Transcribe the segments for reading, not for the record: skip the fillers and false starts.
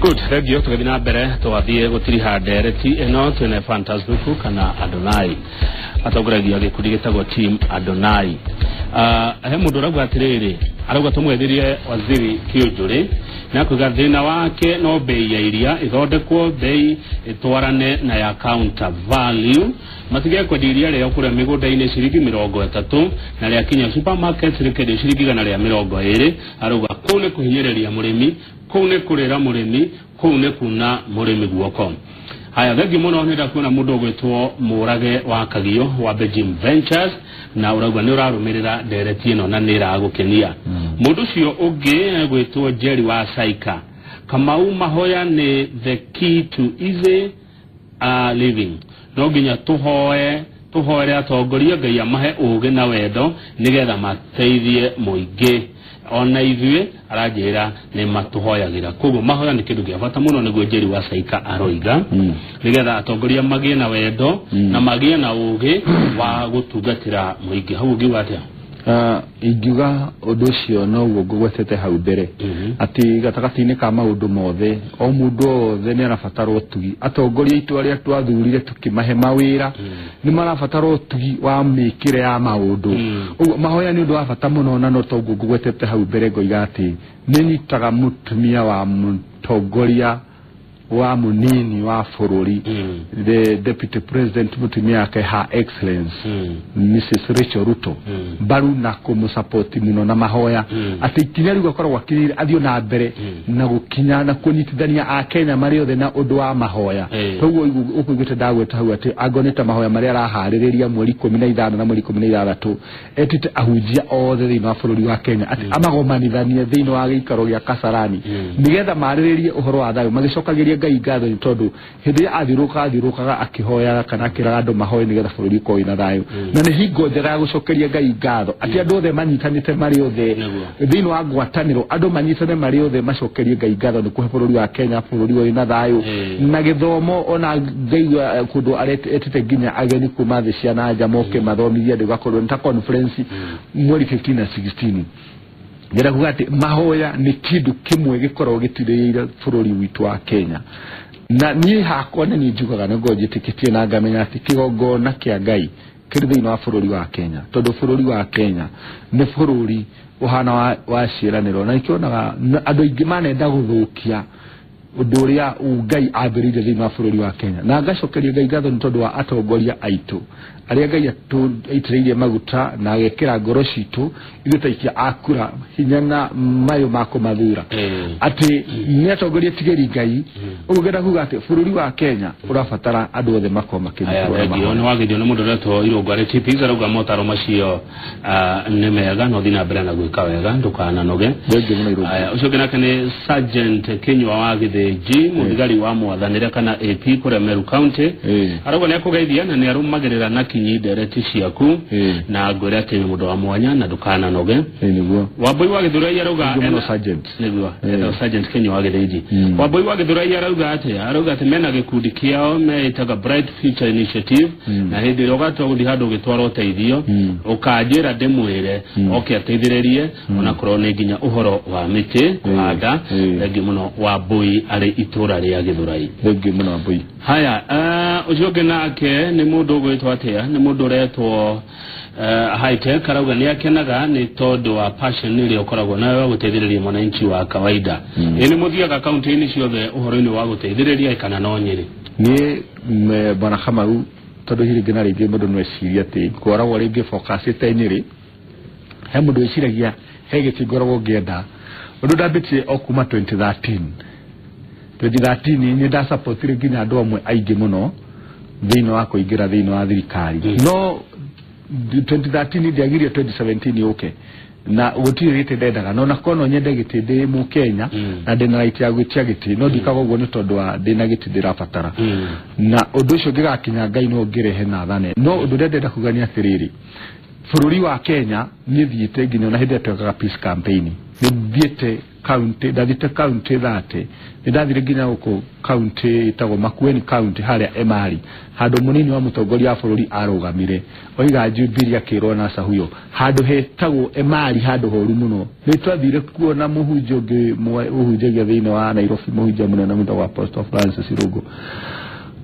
Good, thengiũ. Tũgĩthiĩ na mbere, twathiĩ gũtiriha ndereti ĩno twĩna Fantas Thuku kana Adonai, atongoragia gĩkundi gĩtagwo Team Adonai. He mũndũ ũrauga atĩrĩrĩ, arauga tũmwethirie waziri Kiunjuri na kuga thĩna wake no bei ya iria ĩthondekwo bei ĩtwarane na ya counter value, matige kwendia iria rĩao kũrĩa mĩgũnda-inĩ ciringi 30 na rĩakinya supermarket rĩkendio ciringi 120. Arauga kũu nĩ kũhinyĩrĩria mũrĩmi, kũu nĩ kũrĩra mũrĩmi, kũu nĩ kuna mũrĩmi guoko. Haya, thengiũ mũno. Nĩ ndakuona mũndũ ũgwĩtwo Mũrage wa Kagio wa Beijing Ventures na ũrauga nĩ ũrarũmĩrĩra ndereti ĩno na nĩ ĩragũkenia. Mũndũ ũcio ũngĩ gwĩtwo Jerry wa Saika Kamau, mahoya nĩ the key to easy living. No nginya tũhoe, tũhoere atongoria, Ngai amahe ũũgĩ na wendo nĩgetha mateithie mũingĩ. Ona ithuĩ aranjĩra nĩ matũhoyagĩra, koguo mahoya nĩ kĩndũ kĩa bata mũno, nĩguo Jerry wa Saika aroiga, nĩgetha atongoria magĩe na wendo na magĩe na ũũgĩ wa gũtungatĩra mũingĩ. Hau ũngiuga atĩa? Ingiuga ũndũ ũcio noguo ngũgwetete hau mbere, atĩ gatagatĩ-inĩ ka maũndũ mothe, o mũndũ wothe nĩ arabatara ũtugi. Atongoria aitũ arĩa twathurire tũkĩmahe mawĩra nĩ marabatara ũtugi wa mĩkĩre ya maũndũ. Ũguo mahoya nĩ ũndũ wa bata mũno, na no toguo ngũgwetete hau mbere ngoiga atĩ nĩ nyitaga mũtumia wa mũtongoria wa mũnini wa bũrũri, the deputy president, mũtumia wake, Her Excellence Mrs Rachel Ruto, mbaru na kũmũsapoti mũno na mahoya, atĩ ikinya rĩu akoragwo akinyĩire athiĩ na mbere na gũkinya na kũnyitithania akenya marĩ othe na ũndũ wa mahoya. Toguo ũkũiguĩte ndagweta hau atĩ angorwo nĩ ta mahoya marĩa araharĩrĩria mweri 15 na mweri 16, etĩte ahunjia othe thĩinĩ wa bũrũri wa Kenya atĩ amagomanithanie thĩinĩ wa gĩikaro gĩa Kasarani nĩgetha marĩrĩrie ũhoro wa thayũ, magĩcokagĩria Ngai ngatho nĩ tondũ hĩndĩ ĩrĩa athiũrũrũkaga akĩhoyaga kana akĩraga andũ mahoe nĩgetha bũrũri ũkorwo wĩna thayũ, na nĩ hingo njega ya gũcokeria Ngai ngatho atĩ andũ othe manyitanĩte marĩ othe thĩinĩ wa ngwatanĩro, andũ manyitane marĩ othe macokerie Ngai ngatho nĩ kũhe bũrũri wa Kenya bũrũri wĩna thayũ na gĩthomo. Ona ngaigua kũndũ etĩte nginya ageni kuma thĩ cia na nja moke mathomithie andũ, gakorwo nĩ ta conference mweri 15 na 16. Ngĩenda kuga atĩ mahoya nĩ kĩndũ kĩmwe gĩkoragwo gĩtirĩrĩire bũrũri witũ wa Kenya, na niĩ hakwa nĩ niĩ njugaga nĩ ngorwo njĩtĩkĩtie na ngamenya atĩ kĩgongona kĩa Ngai kĩrĩ thĩinĩ wa bũrũri wa Kenya, tondũ bũrũri wa Kenya nĩ bũrũri ũhana wa ciĩranĩro, na ikĩonaga andũ aingĩ manenda gũthũkia ũndũ ũrĩa Ngai ambĩrĩirie thĩinĩ wa bũrũri wa Kenya. Na ngacokeria Ngai ngatho nĩ tondũ wa atongoria aitũ arĩa Ngai aitĩrĩirie maguta na agekĩra ngoro citũ ithuĩ ta aikia a kura hinya na mayũ ma kũmathura, atĩ nĩ atongoria tigĩri Ngai. Ũguo ngenda kuga atĩ bũrũri wa Kenya ũrabatara andũ othe makorwo Aya, makĩnyitwo na thengiũ. mahoya. Nĩ wagithio nĩ mũndũ ũretwo Irũngũ arĩ TPs, arauga motaro macio nĩ mega, no thiĩ na mbere na gwĩka wega, ndũkananoge. Thengiũ mũno, Irũngũ. Aya, ũcio ũngĩ nake nĩ Sergeant Kinyua wa Gĩthĩnji, mũthigari wa mwathanĩre kana AP kũrĩa Meru County. Arauga nĩ akũgeithia na nĩ arũmagĩrĩra na kinyi ndereti ciaku na ngwĩre atĩ wĩ mũndũ wa mwanya na ndũkananoge. Nĩguo. Wambui wa Gĩthũrai arauga Thengiũ mũno, Sergeant. Nĩguo, etagwo Sergeant Kinyua wa Gĩthĩnji. Wambui wa Gĩthũrai arauga atĩa? Arauga atĩ mena gĩkundi kĩao meĩtaga Bright Future Initiative, na hĩndĩ ĩrĩa ũgatua gũthiĩ handũ ũgĩtwara ũteithio, ũkanjĩra ndĩmwĩre oke ateithĩrĩrie, onakorwo nĩ nginya ũhoro wa mĩtĩ kũhanda. Thengiũ mũno, Wambui arĩ itũra rĩa Gĩthũrai. Thengiũ mũno, Wambui. Haya, ũcio ũngĩ nake nĩ mũndũ ũgwĩtwo atĩa? Nĩ mũndũ ũretwo High-Tech, arauga nĩ akenaga nĩ tondũ wa passion ĩrĩa ũkoragwo nayo ya gũteithĩrĩria mwananchi wa kawaida. Ĩ nĩ mũthiaga kaunti-inĩ ciothe ũhoro-inĩ wa gũteithĩrĩria kana no Nyĩrĩ? Niĩ bwana Kamau, tondũ hihi rĩngĩ na rĩngĩ mũndũ no ecirie atĩ ngoragwo rĩngĩ focusĩte Nyĩrĩ, he mũndũ wĩciragia he gĩtĩ ngoragwo ngĩenda. Ũndũ ndambĩtie o kuma 2013, 2013 nĩ ndasapotire nginya andũ amwe aingĩ mũno thĩinĩ wa kũingĩra thĩinĩ wa thirikari, no 2013 ndiagirie 2017 yũke na gũtirĩ gĩtĩ ndendaga, no nakorwo no nyende gĩtĩ ndĩ mũkenya na ndĩna right ya gwĩtia gĩtĩ, no ndikaga ũguo nĩ tondũ wa ndĩna gĩtĩ ndĩrabatara, na ũndũ ũcio ũngĩgakinya Ngai no ngĩrehe na thane. No ũndũ ũrĩa ndĩrenda kuga nĩ atĩrĩrĩ, Bũrũri wa Kenya niĩ thiĩte nginya ona hĩndĩ ĩrĩa twekaga peace campaign, nĩ thiĩte county, ndathiĩte county 30, nĩ ndathire nginya gũkũ county ĩtagwo Makueni county harĩa Emali, handũ mũnini wa mũtongoria wa bũrũri arũgamire oiga Jubilee akĩrwo na Sahuyo, handũ hetagwo Emali, handũ horu mũno. Nĩ twathire kuo na mũhunjia ũngĩ ũhunjagia thĩinĩ wa Nairobi, mũhunjia mũnene mwĩtagwo Apostle Francis Irũngũ.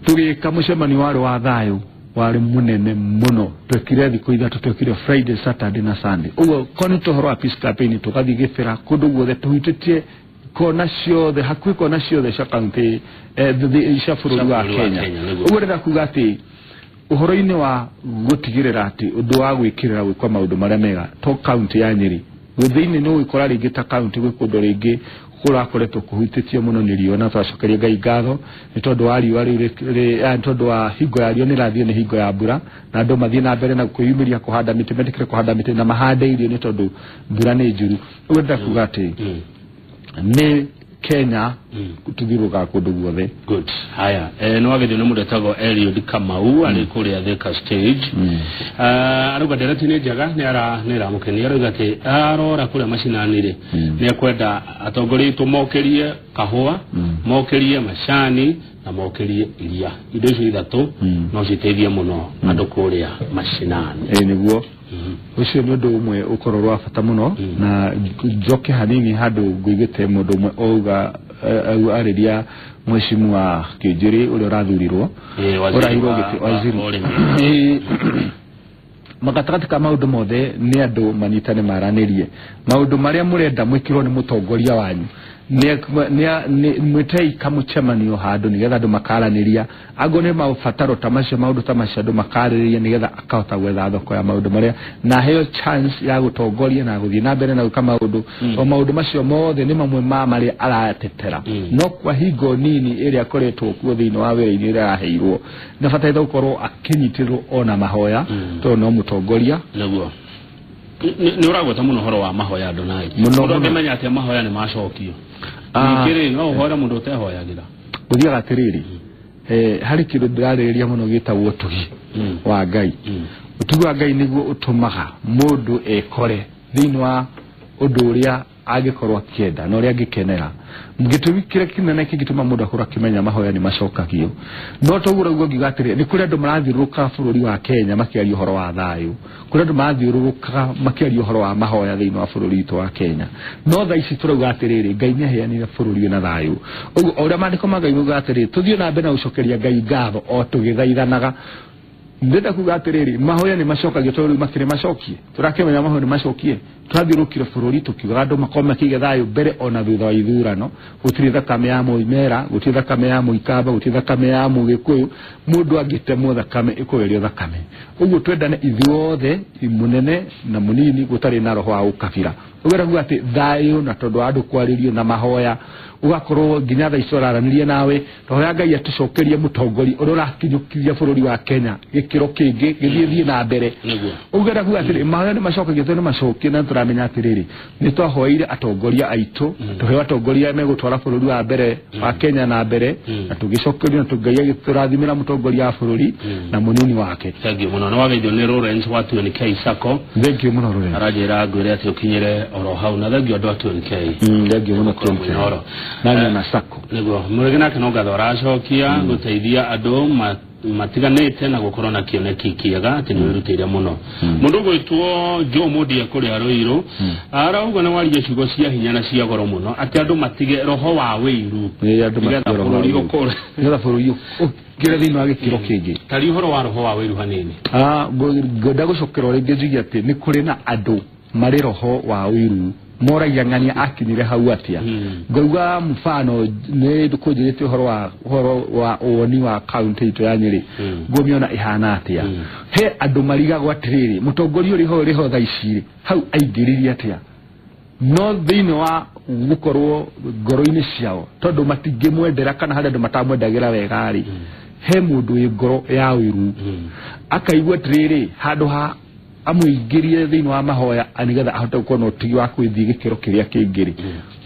Tũgĩka mũcemanio warĩ wa thayũ, warĩ mũnene mũno, twekire thikũ ithatũ, twekire Friday, Saturday na Sunday. Ũguo korwo nĩ ũhoro wa peace campaign, tũgathiĩ gĩbĩra kũndũ guothe, tũhutĩtie kona ciothe, hakuhĩ kona ciothe cia county cia bũrũri wa Kenya. Ũguo ndĩrenda kuga atĩ ũhoro-inĩ wa gũtigĩrĩra atĩ ũndũ wa gwĩkĩrĩra gwĩkwa maũndũ marĩa mega to county ya Nyĩrĩ thĩinĩ nĩ ũgũkora rĩngĩ ta county gwĩ kũndũ rĩngĩ kũrakoretwo kũhutĩtio mũno nĩ riũa, na twacokeria Ngai ngatho nĩ tondũ wa riũa rĩu, nĩ tondũ wa hingo ya riũa nĩ ĩrathiĩ nĩ hingo ya mbura, na andũ mathiĩ na mbere na kwĩyumĩria kũhanda mĩtĩ, metĩkĩre kũhanda mĩtĩ na mahande irio nĩ tondũ mbura nĩ njuru. Ũguo ndĩrenda kuga atĩ nĩ Kenya tũthiũrũrũkaga kũndũ guothe. Good. Haya, nĩ wagithio nĩ mũndũ etagwo Eliud Kamau arĩ kũrĩa Thika stage. Arauga ndereti nĩ njega, nĩ ĩramũkenia. Arauga atĩ arora kũrĩa macinani rĩ, nĩ ekwenda atongoria aitũ mokĩrie kahũa, mokĩrie macani na mokĩrie iria. Indo icio ithatũ no citeithie mũno andũ kũrĩa macinani. Ĩĩ nĩguo. Ũcio nĩ ũndũ ũmwe ũkorwo wa bata mũno, na njoke hanini handũ ngũigĩte mũndũ ũmwe auga arĩria mheshimiwa Kĩnjĩrĩ ũrĩa ũrathurirwo, ũrahirwo gĩtĩ waziri. Magatagatĩ ka maũndũ mothe nĩ andũ manyitane maranĩrie maũndũ marĩa mũrenda mwĩkĩrwo nĩ mũtongoria wanyu, mwĩtei kamũcemanio handũ nĩgetha andũ makaranĩria, angorwo nĩ mabataro ta macio, maũndũ ta macio andũ makarĩrĩria nĩgetha akahota gwetha thoko ya maũndũ marĩa na aheo chance ya gũtongoria na gũthiĩ na mbere na gwĩka maũndũ, o maũndũ macio mothe nĩ mamwe ma marĩa aratetera. No kwa hingo nini ĩrĩa akoretwo kuo thĩinĩ wa wĩra-inĩ ũrĩa araheirwo, nĩ abataire gũkorwo akĩnyitĩrĩrwo ona mahoya, tondũ no mũtongoria. Nĩguo nĩ ũragweta mũno ũhoro wa mahoya Adonai, mũndũ angĩmenya atĩa mahoya nĩ macokio? Ningĩ rĩ, no ũhoere mũndũ ũtehoyagĩra? Gũthiaga atĩrĩrĩ, harĩ kĩndũ ndĩrarĩrĩria mũno gĩtagwo ũtugi wa Ngai. Ũtugi wa Ngai nĩguo ũtũmaga mũndũ ekore thĩinĩ wa ũndũ ũrĩa angĩkorwo akĩenda na ũrĩa angĩkenera. Gĩtũmi kĩrĩa kĩnene kĩngĩtũma mũndũ akorwo akĩmenya mahoya nĩ macokagio, no toguo ũraigua ngiuga atĩrĩ, nĩ kũrĩ andũ marathiũrũrũka bũrũri wa Kenya makĩaria ũhoro wa thayũ, kũrĩ andũ marathiũrũrũkaga makĩaria ũhoro wa mahoya thĩinĩ wa bũrũri witũ wa Kenya, no thaa ici tũrauga atĩrĩrĩ, Ngai nĩ aheanire bũrũri wĩna thayũ. Ũguo o ũrĩa maandĩko ma Ngai maugaga atĩrĩrĩ, tũthiĩ na mbere na gũcokeria Ngai ngatho o tũgĩthaithanaga. Ndĩrenda kuga atĩrĩrĩ, mahoya nĩ macokagio tondũ rĩu makĩrĩ macokie, tũrakĩmenya mahoya nĩ macokie. Twathiũrũkire bũrũri tũkiugaga andũ makorwo makĩiga thayũ mbere ona thutha wa ithurano, gũtirĩ thakame ya Mũimera, gũtirĩ thakame ya Mũikamba, gũtirĩ thakame ya Mũgĩkũyũ, mũndũ angĩtemwo thakame ĩkũgerio thakame. Ũguo twendane ithuothe, mũnene na mũnini, gũtarĩ na roho wa ũkabira. Ũguo kuga atĩ thayũ, na tondũ wa andũ kwarĩrio na mahoya, ũgakorwo nginya thaa ici ũraranĩria nawe, tũhoya Ngai atũcokerie mũtongoria ũrĩa ũrakinyũkithia bũrũri wa Kenya gĩkĩro kĩngĩ gĩthiĩ thiĩ na mbere. Ũguo kuga atĩrĩ, mahoya nĩ macokagio tondũ nĩ macokie, na tũramenya atĩrĩrĩ, nĩ twahoeire atongoria aitũ, tũheo atongoria megũtwara bũrũri wa mbere wa Kenya na mbere, na tũgĩcokerio na Ngai agĩtũrathimĩra mũtongoria wa bũrũri na mũnini wake. Thank you mũno. Nĩ wageithio nĩ Lawrence wa 2NK Sacco. Thank you mũno Lawrence. Aranjĩra ngwĩre atĩ ũkinyĩre oro hau, na thank you andũ a 2NK. Thank you mũno 2NK. Na na Sacco. Nĩguo mũrĩgi nake no ngatho aracokia gũteithia andũ matiganĩte na gũkorwo na kĩoneki kĩega atĩ nĩ wĩrutĩire mũno. Mũndũ ũgwĩtwo Joe Mũndia kũrĩa Ruiru arauga nĩ waria ciugo cia hinya na cia goro mũno atĩ andũ matige roho wa wĩiru, nĩgetha bũrũri ũkũre, nĩgetha bũrũri ũkĩre thĩinĩ wa gĩkĩro kĩngĩ. Tari ũhoro wa roho wa wĩiru hanini. Ngwenda gũcokera rĩngĩ njuge atĩ nĩ kũrĩ na andũ marĩ roho wa ũiru, moragia ng'ania akinyire hau atĩa. Ngauga mfano nĩ kũnjĩrĩte ũhoro wa woni wa county itũ ya Nyĩrĩ, ngũmĩona ĩhana atĩa. He andũ marigagwo atĩrĩrĩ, mũtongoria ũrĩ ho ũrĩ ho thaa ici rĩ, hau aingĩririe atĩa? No thĩinĩ wa gũkorwo ngoro-inĩ ciao, tondũ matingĩmwendera kana harĩ andũ matamwendagĩra wega rĩ, he mũndũ wĩ ngoro ya ũiru akaigua atĩrĩrĩ, handũ ha amũingĩrie thĩinĩ wa mahoya nĩgetha ahote gũkorwo na ũtugi wa kwĩthiĩ gĩkĩro kĩrĩa kĩngĩ rĩ,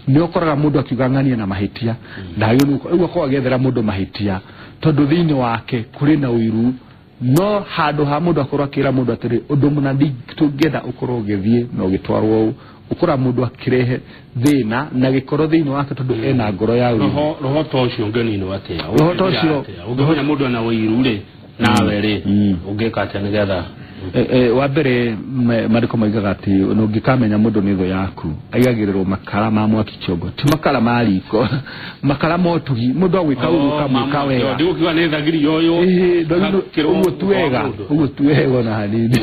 nĩ ũkoraga mũndũ akiuga ng'ania na mahĩtia, ndagĩrĩirwo rĩu akorwo agĩethera mũndũ mahĩtia tondũ thĩinĩ wake kũrĩ na ũiru No handũ ha mũndũ akorwo akĩra mũndũ atĩrĩ ũndũ mũna tũngĩenda ũkorwo ũgĩthiĩ na ũgĩtwarwo ũũ, ũkora mũndũ akĩrehe thĩna na gĩkoro thĩinĩ wake tondũ ena ngoro ya ũiru. Roho ta ũcio ũngĩninwo atĩa? Roho ta ũcio ũngĩhonya mũndũ ena ũiru rĩ nawe rĩ ũngĩka atĩa nĩgetha? Wa mbere maandĩko maigaga atĩ ũngĩkamenya mũndũ nĩ thũ yaku aigagĩrĩrwo makara ma mwaki kĩongo, ti makara ma riko, makara ma ũtugi. Mũndũ agwĩka ũguo ũkamwĩka wega. Ndĩgũkiuga nĩ thagiri ũyũ. Ũguo ti wega, ũguo ti wega ona hanini.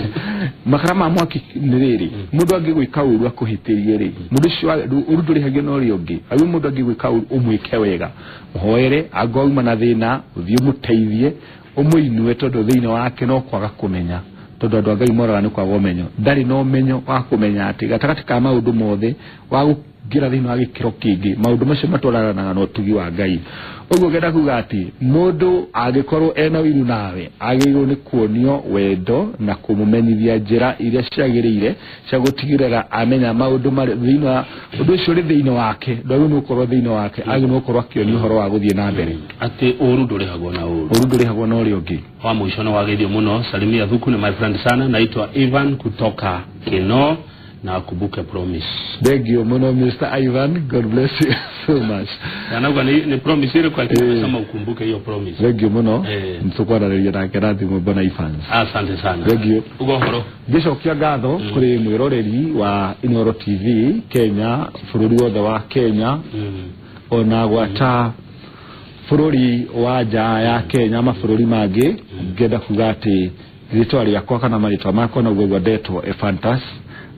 Makara ma mwaki nĩ rĩrĩ, mũndũ angĩgwĩka ũru akũhĩtĩrie rĩ, mũndũ ũcio ũru ndũrĩhagio na ũrĩa ũngĩ. Agĩ mũndũ angĩgwĩka ũru ũmwĩke wega, ũhoere, angĩkorwo auma na thĩna ũthiĩ ũmũteithie, ũmũinue tondũ thĩinĩ wake no kwaga kũmenya, tondũ andũ a Ngai moraga nĩ kwaga ũmenyo. Ndarĩ na ũmenyo wa kũmenya atĩ gatagatĩ ka maũndũ mothe wa gũkĩra thĩinĩ wa gĩkĩro kĩngĩ maũndũ macio matwaranaga na ũtugi wa Ngai. Ũguo ngenda kuga atĩ mũndũ angĩkorwo ena ũiru nawe agĩrĩirwo nĩ kuonio wendo na kũmũmenyithia njĩra iria ciagĩrĩire cia gũtigĩrĩra amenya maũndũ marĩa thĩinĩ wa ũndũ ũcio ũrĩ thĩinĩ wake, ndwagĩrĩirwo nĩ gũkorwo thĩinĩ wake, agĩrĩirwo nĩ gũkorwo akĩonio ũhoro wa gũthiĩ na mbere. Atĩ ũru ndũrĩhagwo na ũru. Ũru ndũrĩhagwo na ũrĩa ũngĩ. Wa mwisho na wageithio muno. Salimia Thuku ni my friend sana, naitwa Ivan kutoka Kino na kumbuke promise. Thank you muno Mr. Ivan, God bless you so much. Anauga ni promise ile kwa kusema ukumbuke hiyo promise. Thank you muno. Mtukwarariria nake na thimũ bwana Ivan. Asante sana. Thank you. Ugo horo. Ngĩcokia ngatho kũrĩ mwĩroreri wa Inooro TV Kenya, bũrũri wothe wa Kenya, ona gwata bũrũri wa nja ya Kenya, mabũrũri mangĩ. Ngenda kuga atĩ rĩtwa rĩakwa kana marĩtwa makwa noguo ngwendetwo Ephantus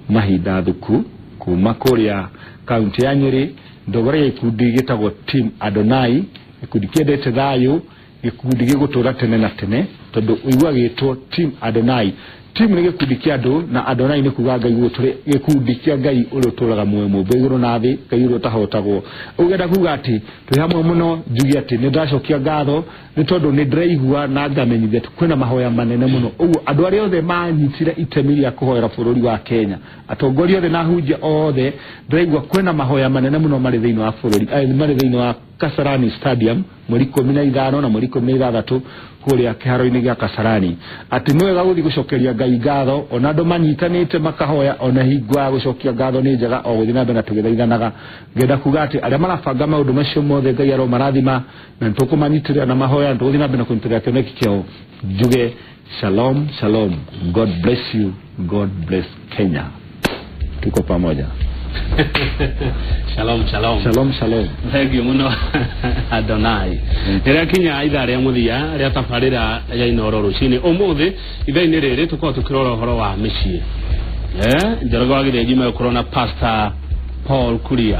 Mahinda Thuku kuma kũrĩa kaunti ya Nyĩrĩ, ndongoragia gĩkundi gĩtagwo Team Adonai, gĩkundi kĩendete thayũ, gĩkundi gĩgũtũra tene na tene, tondũ ũigua gĩtwo Team Adonai. Team nĩ gĩkundi kĩa andũ na Adonai nĩ kuga Ngai gũtũrĩ gĩkundi kĩa Ngai ũrĩa ũtũraga muoyo mũmbe igũrũ na thĩ, Ngai ũrĩa ũtahotagwo. Ũngĩenda kuga atĩ twĩ hamwe mũno, njuge atĩ nĩ ndacokia ngatho nĩ tondũ nĩ ndĩraigua na ngamenyithia atĩ kwĩna mahoya manene mũno. Ũguo andũ arĩa othe manyitire itemi rĩa kũhoera bũrũri wa Kenya, atongoria othe na ahunjia othe, ndĩraigua kwĩna mahoya manene mũno marĩ thĩinĩ wa bũrũri, marĩ thĩinĩ wa Kasarani Stadium mweri 15 na mweri 16 kũrĩa kĩharo-inĩ gĩa Kasarani. Atĩ nĩ wega gũthiĩ gũcokeria Ngai ngatho, ona andũ manyitanĩte makahoya, ona hingo ya gũcokia ngatho nĩ njega o gũthiĩ na mbere na tũgĩthaithanaga. Ngenda kuga atĩ arĩa marabanga maũndũ macio mothe Ngai aromarathima na nĩtũkũmanyitĩrĩra na mahoya, nĩtũgũthiĩ na mbere na kũnyitĩrĩra kĩoneki kĩao. Njuge shalom shalom, God bless you, God bless Kenya, tuko pamoja. Shalom shalom. Shalom shalom. Thank you muno Adonai. Rĩrĩa kinya ithaa rĩa mũthia rĩa tabarĩra ya Inooro rũcinĩ ũmũthĩ ithaa-inĩ rĩrĩ tũkorwo tũkĩrora ũhoro wa mĩciĩ. Njoroge wa Gĩthĩnji megũkorwo na Pastor Paul Kuria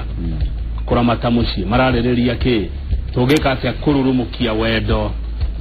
kũramata mũciĩ, mararĩrĩria kĩ, tũngĩka atĩa kũrurumũkia wendo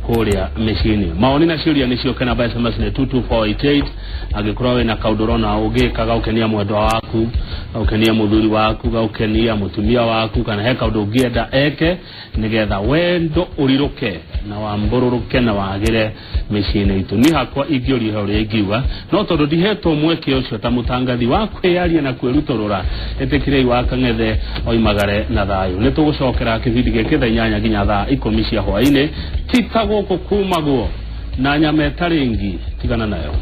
kũrĩa mĩciĩ-inĩ. Maoni na ciũria nĩ cioke namba SMS nĩ 22488. Angĩkorwo wĩna kaũndũ ũrona ũngĩka gaũkenia mwendwa waku, gaũkenia mũthuri waku, gaũkenia mũtumia waku, kana he kaũndũ ũngĩenda eke nĩgetha wendo ũrirũke na wambũrũrũke na wagĩre mĩciĩ-inĩ itũ. Niĩ hakwa ingĩũria ũrĩa ingiuga, no tondũ ndihetwo mweke ũcio ta mũtangathi wa kwĩyaria na kwĩrutũrũra, ĩtĩkĩrei wa Kang'ethe oimagare na thayũ. Nĩ tũgũcokera kĩbindi gĩkĩ thaa 8 nginya thaa 10 cia hwaĩ-inĩ. Ti ta gũkũ kumagwo na nyama ĩtarĩ ngi, tigana nayo.